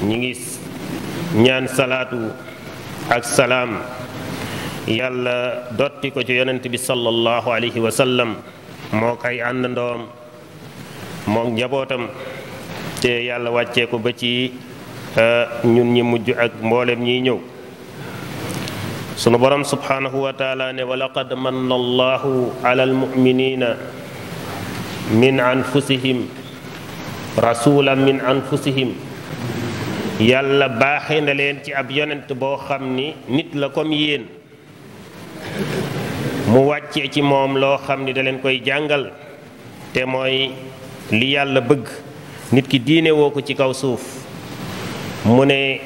ñi ngi ñaan salaatu ak salaam yàlla dotti ko ci yonent bi sallallahu alayhi wa sallam moo ay àndandoom moo njabootam te yàlla wàccee ko ba ci ñun ñi mujj ak mboolem ñiy ñëw. sunu borom subhanahu wa taala ne wa laqad manna allahu ala almuminina min anfusihim rasulan min anfusihim yàlla baaxe na leen ci ab yonent boo xam ni nit la comme yéen mu wàccee ci moom loo xam ni da leen koy jàngal te mooy li yàlla bëgg nit ki diine woo ko ci kaw suuf mu ne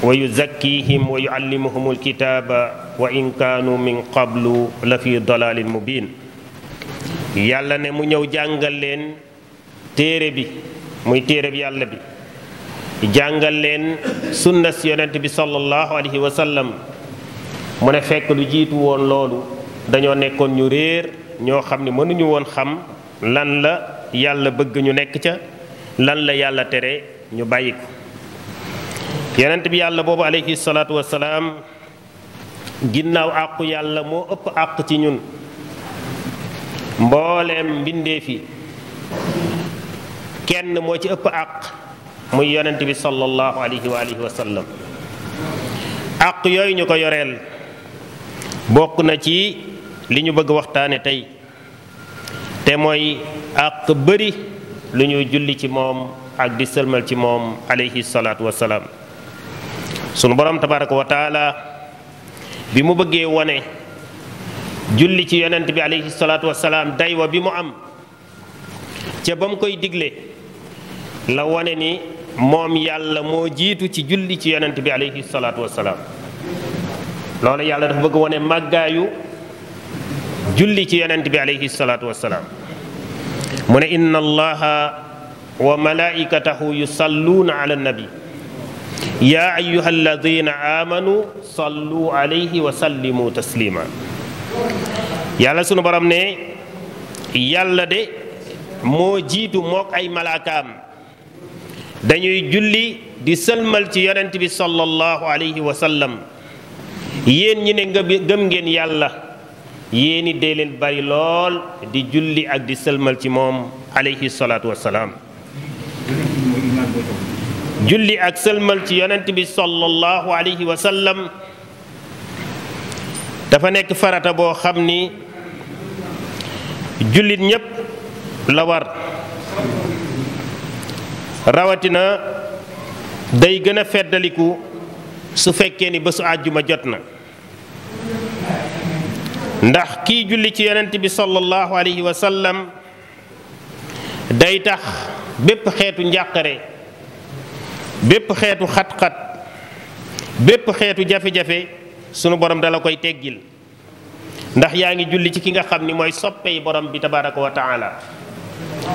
wa yuzakkihim wa yuallimuhum alkitaaba wa in kaanu min qablu la fi dalalin mubin yàlla ne mu ñëw jàngal leen téere bi muy téere bi yàlla bi jàngal leen sunna si yonent bi sallallahu alayhi wa sallam mu ne fekk lu jiitu woon loolu dañoo nekkoon ñu réer ñoo xam ne mënuñu woon xam lan la yàlla bëgg ñu nekk ca lan la yàlla tere ñu bàyyi ko yonent bi yàlla boobu alayhi salaatu wasalaam ginnaaw àqu yàlla moo ëpp àq ci ñun mbooleem mbindeef yi kenn moo ci ëpp àq muy yonent bi sallallahu alayhi wa alihi wa sallam àq yooyu ñu ko yoreel bokk na ci li ñu bëgg waxtaane tey te mooy àq bëri lu ñuy julli ci moom ak di sëlmal ci moom alayhi salaatu wasalaam sunu borom tabaraka wa taala bi mu bëggee wone julli ci yonent bi alayhi salaatu wasalaam daywa bi mu am ca ba mu koy digle la wone ni moom yàlla moo jiitu ci julli ci yonent bi alayhi salaatu wasalaam loolu yàlla dafa bëgg wone màggaayu julli ci yonent bi alayhi salaatu wasalaam mu ne inna allaha wa malaikatahu yusalluuna ala nabi yaa ayyuha alladina amanu sallu alayhi wa sallimu taslima yàlla sunu borom ne yàlla de moo jiitu mook ay malaakaam dañuy julli di sëlmal ci yonent bi sallallahu alayhi wa sallam yéen ñi ne gëm ngeen yàlla yéeni dee leen bari lool di julli ak di sëlmal ci moom alayhi salaatu wassalaam julli ak sëlmal ci yonent bi sallallahu alayhi wa sallam dafa nekk farata boo xam ni jullit ñépp la war rawatina day gën a feddaliku su fekkee ni bésu àjjuma jot na ndax kii julli ci yonent bi sallallahu alayhi wa sallam day tax bépp xeetu njàqare bépp xeetu xat-xat bépp xeetu jafe-jafe sunu borom dala koy teggil ndax yaa ngi julli ci ki nga xam ni mooy soppe yi borom bi tabaraka wa taala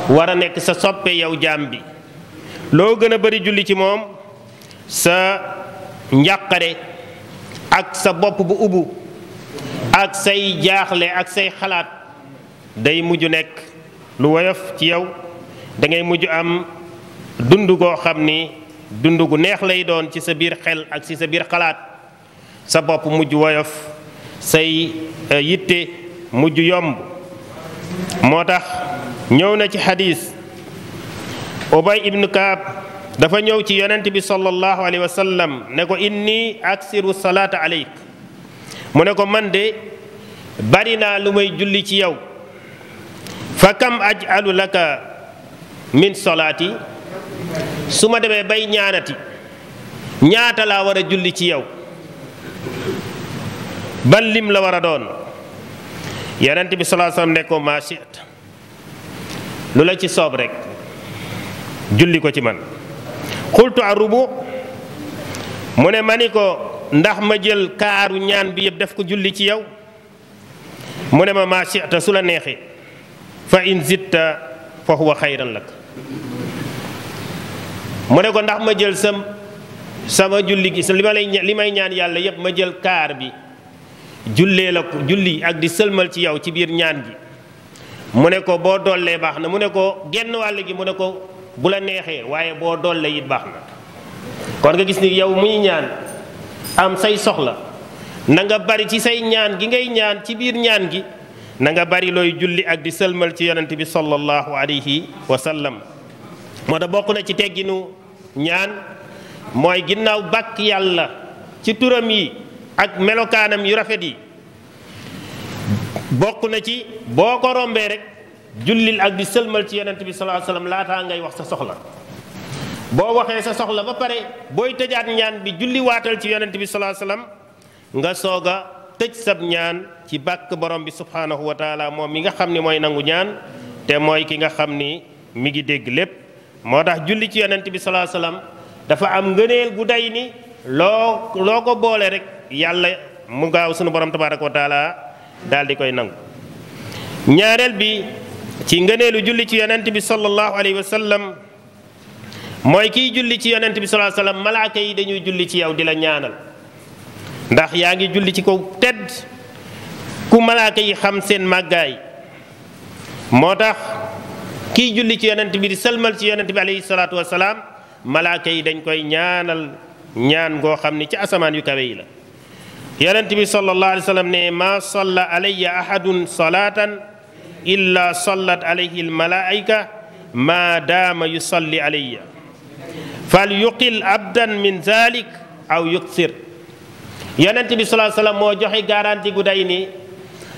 war a nekk sa soppe yow jaam bi loo gën a bari julli ci moom sa njàqare ak sa bopp bu ubbu ak say jaaxle ak say xalaat day mujj nekk lu woyof ci yow da ngay mujj am dund goo xam ni dund gu neex lay doon ci sa biir xel ak ci sa biir xalaat sa bopp mujj woyof say yitte mujj yomb moo tax ñëw na ci xadiis Ubay ibnu Kaab dafa ñëw ci yonent bi sallallahu alayhi wa sallam ne ko inni aksiru salaata aleyk mu ne ko man de bari naa lu may julli ci yow fa kam aj'alu laka min salaati su ma demee bay ñaanati ñaata laa war a julli ci yow ban lim la war a doon yonent bi sallallahu alayhi wa sallam ne ko maa shi'ta lu la ci soob rek julli ko ci man xultu arubu mu ne ma ni ko ndax ma jël kaaru ñaan bi yëpp def ko julli ci yow mu ne ma maa shi'ta su la neexee fa in zitta fa huwa xayran lak mu ne ko ndax ma jël sama julli gi li may ñaan yàlla yëpp ma jël kaar bi jullee la ko julli ak di sëlmal ci yow ci biir ñaan gi mu ne ko boo dollee baax na mu ne ko genn wàll gi mu ne ko bu la neexee waaye boo dollee it baax na kon nga gis ni yow muy ñaan am say soxla na nga bari ci say ñaan gi ngay ñaan ci biir ñaan gi na nga bari looy julli ak di sëlmal ci yonent bi sallallahu alayhi wa sallam. moo tax bokk na ci tegginu ñaan mooy ginnaaw bàkk yàlla ci turam yi ak melokaanam yu rafet yi bokk na ci boo ko rombee rek jullil ak di sëlmal ci yonent bi sallallahu alayhi wa sallam laataa ngay wax sa soxla. boo waxee sa soxla ba pare booy tëjaat ñaan bi julli waatal ci yonent bi sallallahu alayhi wa sallam nga soog a tëj sab ñaan ci bàkk borom bi subhanahu wa taala moom mi nga xam ni mooy nangu ñaan te mooy ki nga xam ni mi ngi dégg lépp. moo tax julli ci yonent bi sallallahu alayhi wa sallam dafa am ngëneel gu day ni loo ko boole rek yàlla mu gaaw sunu borom tabaraka wa taala daal di koy nangu. ñaareel bi ci ngëneelu julli ci yonent bi sallallahu alayhi wa sallam mooy kiy julli ci yonent bi sallallahu alayhi wa sallam malaaka yi dañuy julli ci yow di la ñaanal ndax yaa ngi julli ci kaw tedd ku malaaka yi xam seen màggaay. moo tax kiy julli ci yonent bi di sëlmal ci yonent bi alayhi salaatu wasalaam malaaka yi dañ koy ñaanal ñaan goo xam ni ci asamaan yu kawe yi la. yonent bi sallallahu alayhi wa sallam ne ma salla alayya ahadun salatan illa sallat alayhi almalaika ma daama yusalli alayya fal yuqil abdan min zalik aw yuksir. yonent bi sallallahu alayhi wa sallam moo joxe garanti gu day ni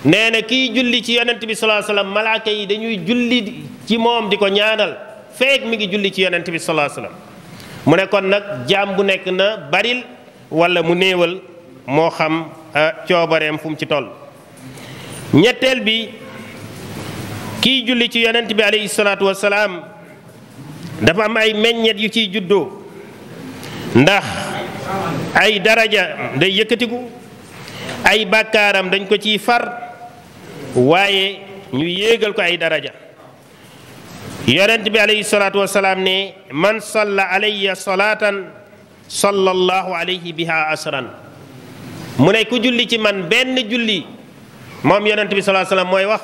nee na kiy julli ci yonent bi sallallahu alayhi wa sallam malaaka yi dañuy julli ci moom di ko ñaanal feek mi ngi julli ci yonent bi sallallahu alayhi wa sallam. mu ne kon nag jaam bu nekk na baril wala mu néewal moo xam coobareem fu mu ci toll. ñetteel bi kiy julli ci yonent bi alayhi salaatu wasalaam dafa am ay meññet yu ciy juddoo ndax ay daraja day yëkkatiku ay bàkkaaram dañ ko ciy far waaye ñu yéegal ko ay daraja. yonent bi alayhi salaatu wasalaam ne man salla alayya salaatan sallallahu alayhi biha asran. mu ne ku julli ci man benn julli moom yonent bi sallallahu alayhi wasallam mooy wax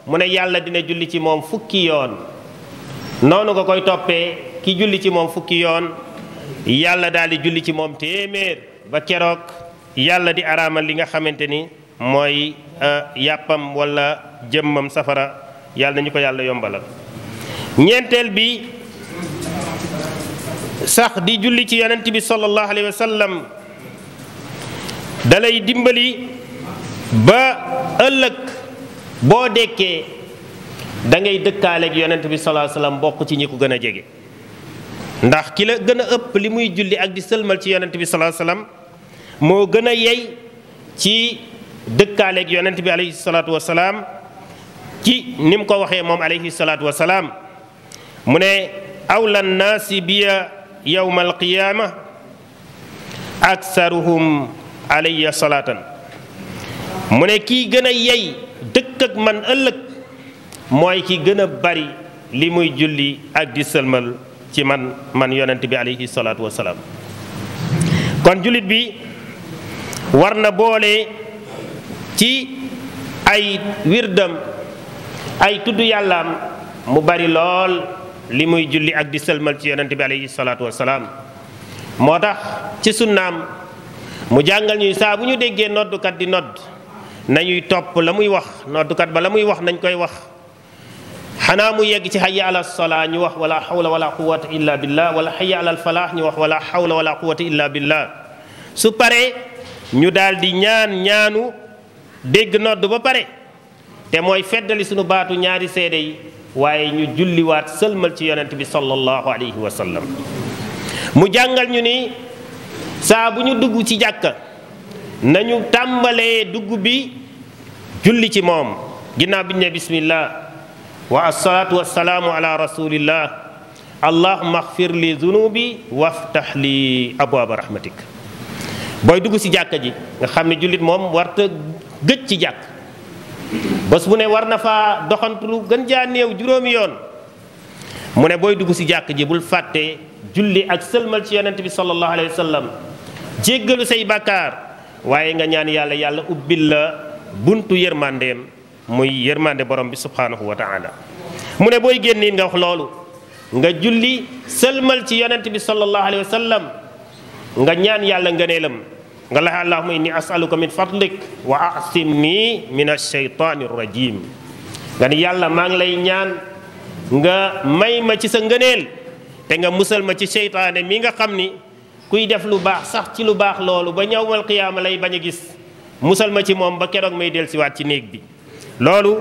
mu ne yàlla dina julli ci moom fukki yoon. noonu nga koy toppee ki julli ci moom fukki yoon yàlla daal di julli ci moom téeméer ba keroog yàlla di araamal li nga xamante ni mooy yàppam wala jëmmam safara yàlla nañu ko yàlla yombalal. ñeenteel bi sax di julli ci yonent bi sallallahu alayhi wasallam dalay dimbali ba ëllëg boo dekkee da ngay dëkkaaleeg yonent bi sallallahu alayhi wasallam bokk ci ñi ko gën a jege. ndax ki la gën a ëpp li muy julli ak di sëlmal ci yonent bi sallallahu alayhi wasallam moo gën a yey ci dëkkaaleeg yonent bi alayhi salaatu wasalaam ci ni mu ko waxee moom alayhi salaatu wasalaam. mu ne awla nnaasi biya yawma alqiyaama aksaruhum alayya salaatan. mu ne kii gën a yey dëkk ak man ëllëg mooy ki gën a bari li muy julli ak di sëlmal ci man yonent bi alayhi salaatu wasalaam. kon jullit bi war na boole ci ay wirdam ay tudd yàllaam mu bari lool li muy julli ak di sëlmal ci yonent bi alayhi salaatu wasalaam. moo tax ci sunnaam mu jàngal ñuy saa bu ñu déggee noddukat di nodd nañuy topp la muy wax noddukat ba la muy wax nañ koy wax xanaa mu yegg ci hayya ala salaa ñu wax wala hawla wala quwwata illa billah wala hayya ala falaax ñu wax wala hawla wala quwwata illa billah. su paree ñu daal di ñaanu dégg nodd ba pare te mooy feddali sunu baatu ñaari seede yi waaye ñu julliwaat sëlmal ci yonent bi sallallahu alayhi wa sallam. mu jàngal ñu ni saa bu ñu dugg ci jàkka nañu tàmbalee dugg bi julli ci moom ginnaaw bi ñu ne bismillah wa assalaatu wassalaamu ala rasulillah allahumma axfir li zunubi waftax li abwaaba rahmatik. booy dugg ci jàkka ji nga xam ne jullit moom warta gëj ci jàkk bés bu ne war na faa doxantu lu gën jaa néew juróomi yoon. mu ne booy dugg ci jàkk ji bul fàtte julli ak sëlmal ci yonent bi sallallahu alayhi wa sallam jéggalu say bàkkaar waaye nga ñaan yàlla ubbil la buntu yërmandeem muy yërmande borom bi subhanahu wa taala. mu ne booy génn nga wax loolu nga julli sëlmal ci yonent bi sallallahu alayhi wa sallam nga ñaan yàlla ngëneelam nga la allahumma inni as'aluka min fadlik wa asimni min ash-shaytani rajim nga ni yàlla maa ngi lay ñaan nga may ma ci sa ngëneel te nga musal ma ci seytaane mi nga xam ni kuy def lu baax sax ci lu baax loolu ba ñawmal qiyaama lay bañ a gis musal ma ci moom ba keroog may dellusiwaat ci néeg bi. loolu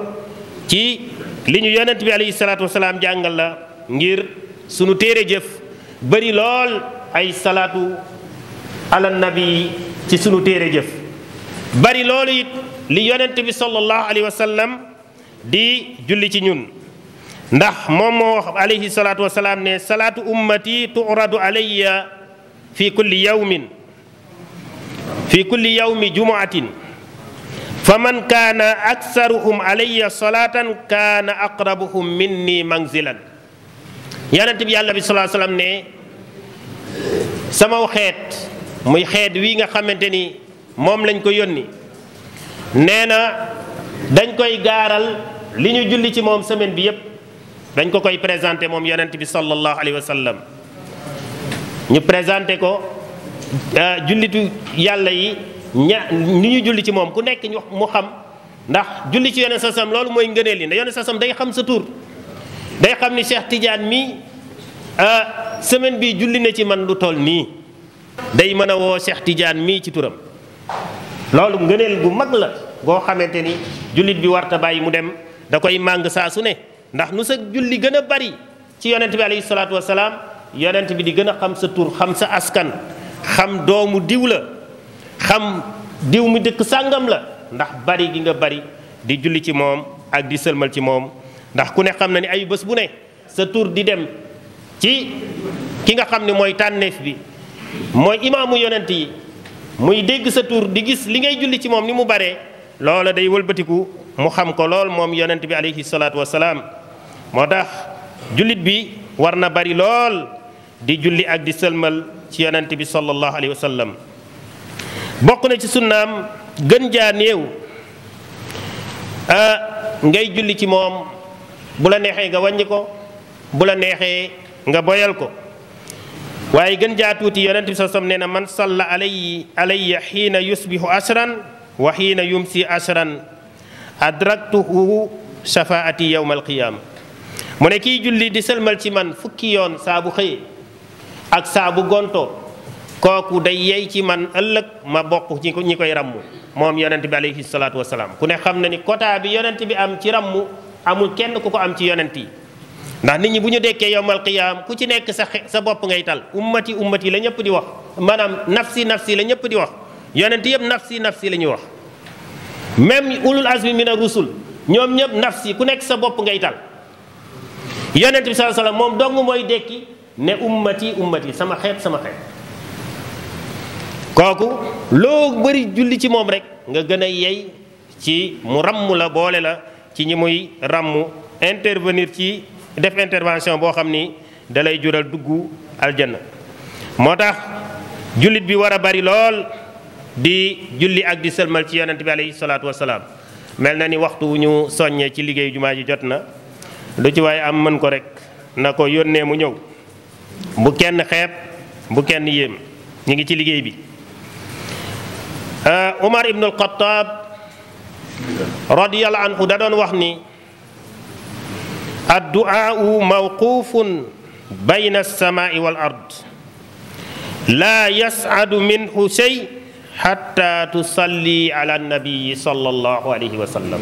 ci li ñu yonent bi alayhi salaatu wasalaam jàngal la ngir sunu téere jëf bëri lool ay salaatu ala nabi ci sunu téere jëf bari loolu it li yonent bi sallallahu alayhi wa sallam di julli ci ñun ndax moom moo wax alayhi salaatu wasalaam ne salaatu ummati tu'radu alayya fi kulli yawmi jumu'atin faman kaana aksaruhum alayya salatan kaana aqrabuhum minni manzilan yonent bi yàlla bi sallallahu alayhi wa sallam ne sama xeet muy xeet wi nga xamante ni moom lañ ko yónni nee na dañ koy gaaral li ñu julli ci moom semaine bi yépp dañ ko koy présenté moom yonent bi sallallahu alayhi wa sallam ñu présenté ko jullitu yàlla yi ni ñu julli ci moom ku nekk mu xam ndax julli ci yonent sasam loolu mooy ngëneel yi ndax yonent sasam day xam sa tur day xam ni Cheikh Tidiane mi semaine bi julli na ci man lu toll nii day mën a woo Cheikh Tidiane mii ci turam loolu ngëneel gu mag la goo xamante ni jullit bi warta bàyyi mu dem da koy màng saa su ne ndax nu sa julli gën a bari ci yonent bi alayhi salaatu wasalaam yonent bi di gën a xam sa tur xam sa askan xam doomu diw la xam diw mi dëkk sàngam la ndax bari gi nga bari di julli ci moom ak di sëlmal ci moom ndax ku ne xam na ni ay bés bu ne sa tur di dem ci ki nga xam ne mooy tànneef bi mooy imaamu yonent yi muy dégg sa tur di gis li ngay julli ci moom ni mu baree loola day wëlbatiku mu xam ko lool moom yonent bi alayhi salaatu wasalaam moo tax jullit bi war na bari lool di julli ak di sëlmal ci yonent bi sallallahu alayhi wa sallam bokk na ci sunnaam gën jaa néew ngay julli ci moom bu la neexee nga wàññi ko bu la neexee nga boyal ko waaye gën jaa tuuti yonent bi sallallahu alayhi wa sallam nee na man salla alayya xiina yusbihu ashran wa xiina yumsi ashran adraktuhu shafaati yawma alqiyaama mu ne kiy julli di sëlmal ci man fukki yoon saa bu xëyee ak saa bu gonto kooku day yey ci man ëllëg ma bokk ci ñi koy ràmm moom yonent bi alayhi salaatu wasalaam ku ne xam na ni quota bi yonent bi am ci ràmm amul kenn ku ko am ci yonent yi ndax nit ñi bu ñu dekkee yawmal qiyaam ku ci nekk sa bopp ngay tal ummati ummati la ñëpp di wax maanaam nafsi nafsi la ñëpp di wax yonent yëpp nafsi nafsi la ñuy wax même ulul azmi mina rusul ñoom ñëpp nafsi ku nekk sa bopp ngay tal yonent bi sallallahu alayhi wasallam moom dong mooy dekki ne ummati ummati sama xeet sama xeet kooku loo bëri julli ci moom rek nga gën a yey ci mu ràmm la boole la ci ñi muy ràmm intervenir ci def intervention boo xam ni dalay jural dugg aljanna moo tax jullit bi war a bari lool di julli ak di sëlmal ci yonent bi alayhi salaatu wasalaam mel na ni waxtu wu ñu soññee ci liggéey jumaa ji jot na lu ci waaye am mën ko rek na ko yónnee mu ñëw bu kenn xeeb bu kenn yéem ñu ngi ci liggéey bi Umar ibn al-Khattab radiyallahu anhu da doon wax ni addu'aa'u mawquufun bayna as-samaa'i wal ard laa yas'adu minhu shay hatta tusalli ala nabii sallallahu alayhi wa sallam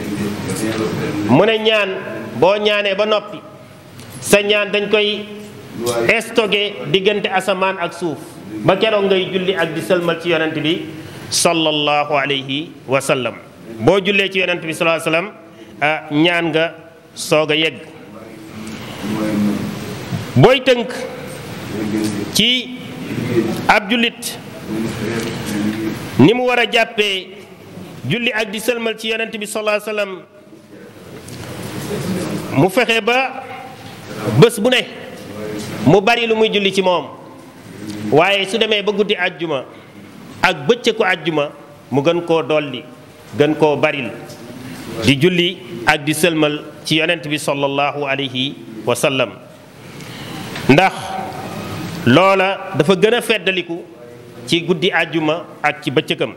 mu ne ñaan boo ñaanee ba noppi sa ñaan dañ koy stocké diggante asamaan ak suuf ba keroog ngay julli ak di sëlmal ci yonent bi sallallahu alayhi wa sallam boo jullee ci yonent bi sallallahu alayhi wa sallam ñaan nga soog a yegg booy tënk ci ab jullit ni mu war a jàppee julli ak di sëlmal ci yonent bi sallallahu alayhi wa sallam mu fexe ba bés bu ne mu bari lu muy julli ci moom waaye su demee ba guddi àjjuma ak bëccëgu àjjuma mu gën koo dolli gën koo baril di julli ak di sëlmal ci yonent bi sallallahu alayhi wa sallam ndax loola dafa gën a feddaliku ci guddi àjjuma ak ci bëccëgam.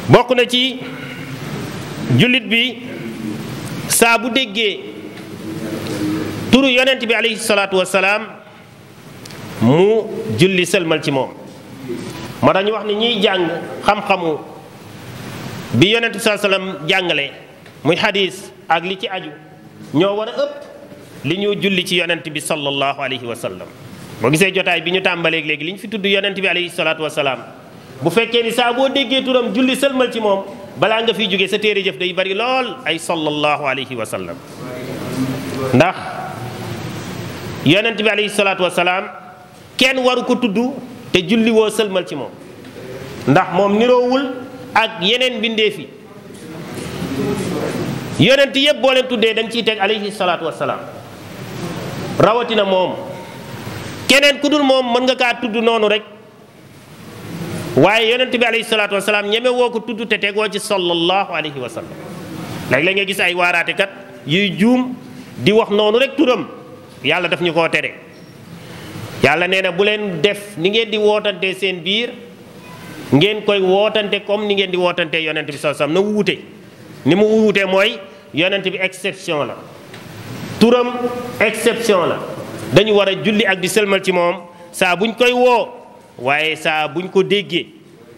bokk na ci jullit bi saa bu déggee turu yonent bi alayhi salaatu wasalaam mu julli sëlmal ci moom. moo tax ñu wax ni ñiy jàng xam-xamu bi yonent bi saa sallam jàngale muy xadiis ak li ci aju ñoo war a ëpp li ñu julli ci yonent bi sallallahu alayhi wa sallam. boo gisee jotaay bi ñu tàmbaleeg léegi li ñu fi tudd yonent bi alayhi salaatu wasalaam bu fekkee ni saa boo déggee turam julli sëlmal ci moom balaa nga fiy jógee sa téere jëf day bari lool ay sallallahu alayhi wa sallam. ndax yonent bi alayhi salaatu wasalaam kenn waru ko tudd te julli woo sëlmal ci moom, ndax moom niroowul ak yeneen bindeef yi. yonent yëpp boo leen tuddee da nga ciy teg alayhi salaatu wasalaam, rawatina moom. keneen ku dul moom mën nga kaa tudd noonu rek, waaye yonent bi alayhi salaatu wasalaam ñeme woo ko tudd te tegoo ci sallallahu alayhi wa sallam. léeg-léeg nga gis ay waaraatekat yuy juum di wax noonu rek turam, yàlla daf ñu koo tere. yàlla nee na bu leen def ni ngeen di wootante seen biir ngeen koy wootante comme ni ngeen di wootante yonent bi sallallahu alayhi wa sallam. na wuute ni mu wuute mooy yonent bi exception la, turam exception la. dañu war a julli ak di sëlmal ci moom saa buñ koy woo, waaye saa buñ ko déggee.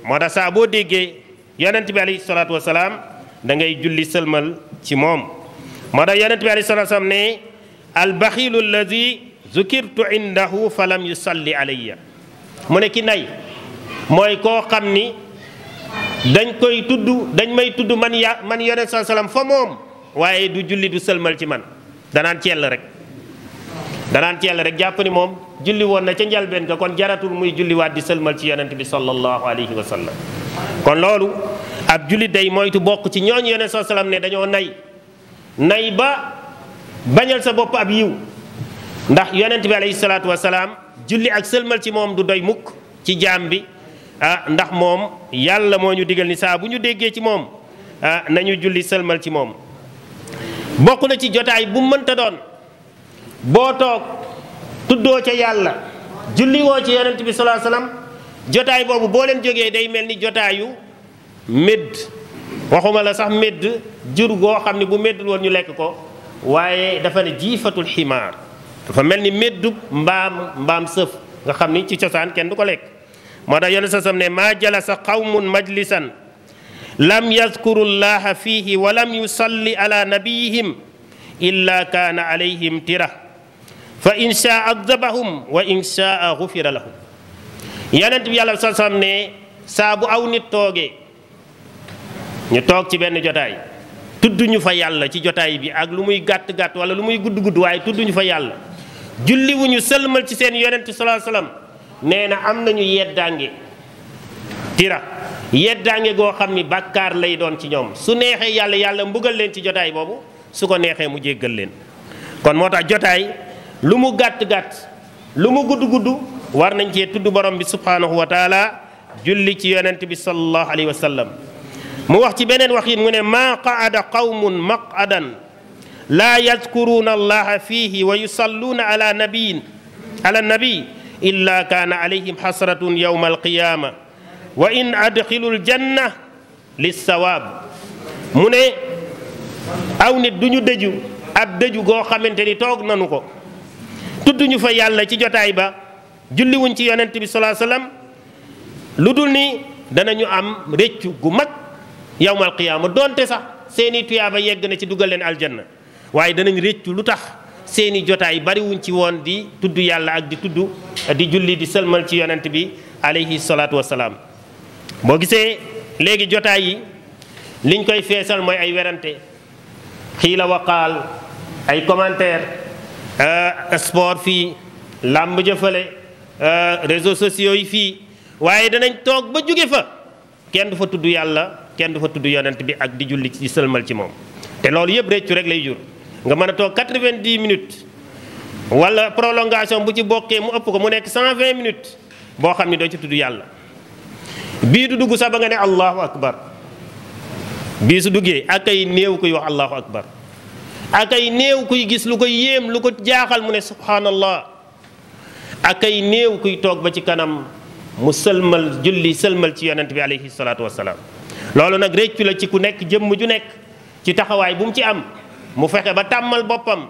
moo tax saa boo déggee yonent bi alayhi salaatu wasalaam da ngay julli sëlmal ci moom. moo tax yonent bi alayhi salaatu wasalaam ne albaxilu alladi zukirtu indahu falam yusalli alayya. mu ne ki nay mooy koo xam ni dañ koy tudd, dañ may tudd man yonent saa salaam fa moom, waaye du julli du sëlmal ci man, danaan cell rek. danaan ci yàlla rek jàpp ni moom julli woon na ca njalbeen ga, kon jaratul muy julliwaat di sëlmal ci yonent bi sallallahu alayhi wa sallam. kon loolu ab jullit day moytu bokk ci ñooñu yonent saa salaam ne dañoo nay ba bañal sa bopp ab yiw. ndax yonent bi alayhi salaatu wa salaam julli ak sëlmal ci moom du doy mukk ci jaam bi, ndax moom yàlla moo ñu digal ni saa bu ñu déggee ci moom nañu julli sëlmal ci moom. bokk na ci jotaay bu mënta doon boo toog tuddoo ca yàlla julli woo ci yonent bi sallallahu alayhi wasallam, jotaay boobu boo leen jógee day mel ni jotaayu médd. waxuma la sax médd jur goo xam ne bu méddul woon ñu lekk ko, waaye dafa ne jiifatul ximaar, dafa mel ni méddu mbaam sëf nga xam ni ci cosaan kenn du ko lekk. moo tax yonent sasam ne maa jalasa qawmun majlisan lam yazkuru llaha fihi wa lam yusalli ala nabiyihim illa kaana alayhim tira fa in shaa adabahum wa in shaa gufira lahum. yonent bi yàlla sasam ne saa bu aw nit toogee, ñu toog ci benn jotaay tudduñu fa yàlla ci jotaay bi ak lu muy gàtt-gàtt wala lu muy gudd-gudd, waaye tudduñu fa yàlla, julliwuñu sëlmal ci seen yonent sallallahu alayhi wasallam, nee na am nañu yeddaange tira, yeddaange goo xam ni bàkkaar lay doon ci ñoom. su neexee yàlla mbugal leen ci jotaay boobu, su ko neexee mu jéggal leen. kon moo tax jotaay lu mu gàtt-gàtt lu mu gudd-gudd war nañ cee tudd borom bi subhanahu wa taala, julli ci yonent bi sallallahu alayhi wa sallam. mu wax ci beneen wax yi mu ne maa qaada qawmun maqadan laa yadkuruuna allaha fiihi wa yusalluuna ala nabi illa kaana alayhim xasratun yawma alqiyaama wa in adxilu aljanna lissawaab. mu ne aw nit du ñu dëju ab dëju goo xamante ni toog nanu ko tudduñu fa yàlla ci jotaay ba, julliwuñ ci yonent bi sallallahu alayhi wasallam, lu dul ni danañu am réccu gu mag yawmal qiyaama. doonte sax seeni tuyaaba yegg na ci dugal leen aljanna, waaye danañ réccu lu tax seeni jotaay bariwuñ ci woon di tudd yàlla ak di julli di sëlmal ci yonent bi alayhi salaatu wasalaam. boo gisee léegi jotaay yi liñ koy feesal mooy ay werante, xiila waqaal, ay commentaire, sport fii, làmb jëfale, réseaux sociaux yi fii, waaye danañ toog ba jóge fa kenn du fa tudd yàlla, kenn du fa tudd yonent bi ak di julli di sëlmal ci moom. te loolu yëpp réccu rek lay jur. nga mën a toog 90 minutes wala prolongation bu ci bokkee mu ëpp ko mu nekk 120 minutes boo xam ni doo ci tudd yàlla. bii du dugg sax ba nga ne allahu akbar, bii su duggee ak ay néew kuy wax allahu akbar, ak ay néew kuy gis lu ko yéem lu ko jaaxal mu ne subhanallah, ak ay néew kuy toog ba ci kanam mu sëlmal julli sëlmal ci yonent bi alayhi salaatu wasalaam. loolu nag réccu la ci ku nekk jëmm ju nekk ci taxawaay bu mu ci am mu fexe ba tàmmal boppam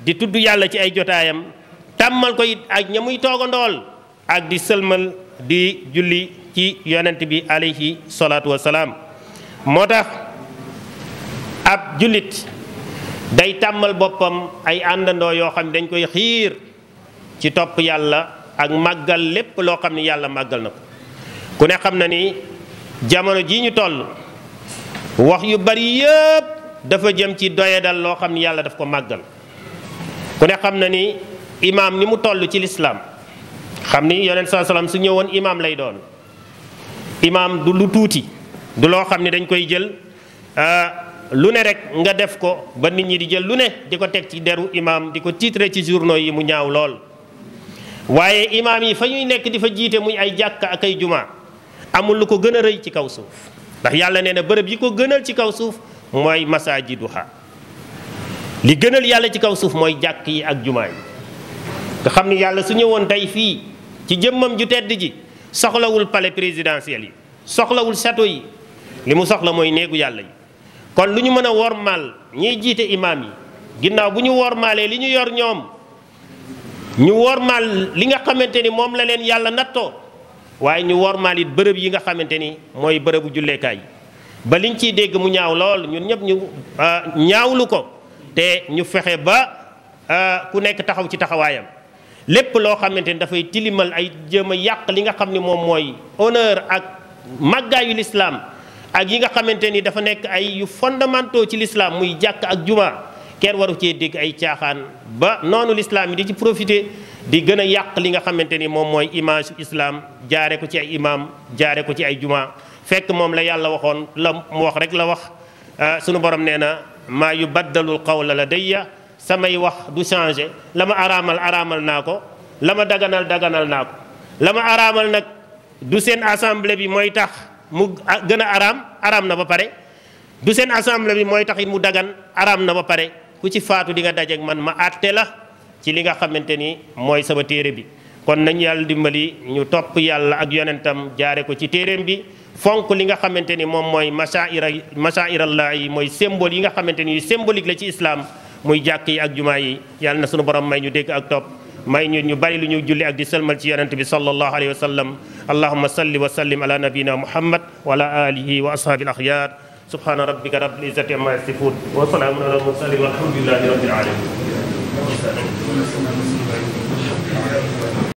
di tudd yàlla ci ay jotaayam, tàmmal ko it ak ña muy toogandool ak di sëlmal di julli ci yonent bi alayhi salaatu wasalaam. moo tax ab jullit day tàmmal boppam ay àndandoo yoo xam ne dañ koy xiir ci topp yàlla ak màggal lépp loo xam ne yàlla màggal na ko. ku ne xam na ni jamono ji ñu toll wax yu bari yëpp dafa jëm ci doyadal loo xam ne yàlla daf ko màggal. ku ne xam na ni imaam ni mu toll ci lislaam, xam ni yonent saa salaam su ñëwoon imaam lay doon. imaam du lu tuuti, du loo xam ne dañ koy jël lu ne rek nga def ko ba nit ñi di jël lu ne di ko teg ci deru imaam di ko titre ci journaux yi mu ñaaw lool. waaye imaam yi fa ñuy nekk di fa jiite muy ay jàkka ak ay jumaa amul lu ko gën a rëy ci kaw suuf, ndax yàlla nee na bërëb yi ko gënal ci kaw suuf mooy masaajiduha. li gënal yàlla ci kaw suuf mooy jàkk yi ak jumaa yi. nga xam ni yàlla su ñëwoon tey fii ci jëmmam ju tedd ji soxlawul palais présidentiel yi, soxlawul château yi, li mu soxla mooy néegu yàlla yi. kon lu ñu mën a wormaal ñiy jiite imaam yi, ginnaaw bu ñu wormaalee li ñu yor ñoom, ñu wormaal li nga xamante ni moom la leen yàlla nattoo, waaye ñu wormaal it bërëb yi nga xamante ni mooy bërëbu julleekaay yi. ba liñ ciy dégg mu ñaaw lool ñun ñëpp ñu ñaawlu ko te ñu fexe ba ku nekk taxaw ci taxawaayam. lépp loo xamante ni dafay tilimal ay jéem a yàq li nga xam ni moom mooy honneur ak màggaayu lislaam ak yi nga xamante ni dafa nekk ay yu fondamentaux ci lislaam muy jàkk ak juma, kenn waru cee dégg ay caaxaan ba noonu lislaam yi di ci profité di gën a yàq li nga xamante ni moom mooy image islam, jaare ko ci ay imam, jaare ko ci ay juma. fekk moom la yàlla waxoon la mu wax rek la wax. sunu borom nee na maa yubaddalul qawla ladayya, samay wax du changé. la ma araamal naa ko, la ma daganal naa ko. la ma araamal nag du seen assemblée bi mooy tax mu gën a araam na ba pare. du seen assemblée bi mooy tax it mu dagan, araam na ba pare. ku ci faatu di nga dajeek man ma àtte la ci li nga xamante ni mooy sama téere bi. kon nañ yàlla dimbali ñu topp yàlla ak yonentam jaare ko ci téereem bi, fonk li nga xamante ni moom mooy masaa'irallah yi, mooy symbole yi nga xamante ni yu symbolique la ci islam, muy jàkk yi ak jumaa yi. yàlla na sunu borom may ñu dégg ak topp, may ñu bari lu ñu julli ak di sëlmal ci yonent bi sallallahu alayhi wa sallam. allahumma salli wa sallim ala nabina muhammad wa ala alihi wa ashabil akhyar. subhana rabbika rabbil izzati amma yasifun wa salamun ala al mursalin walhamdulillahi rabbil alamin.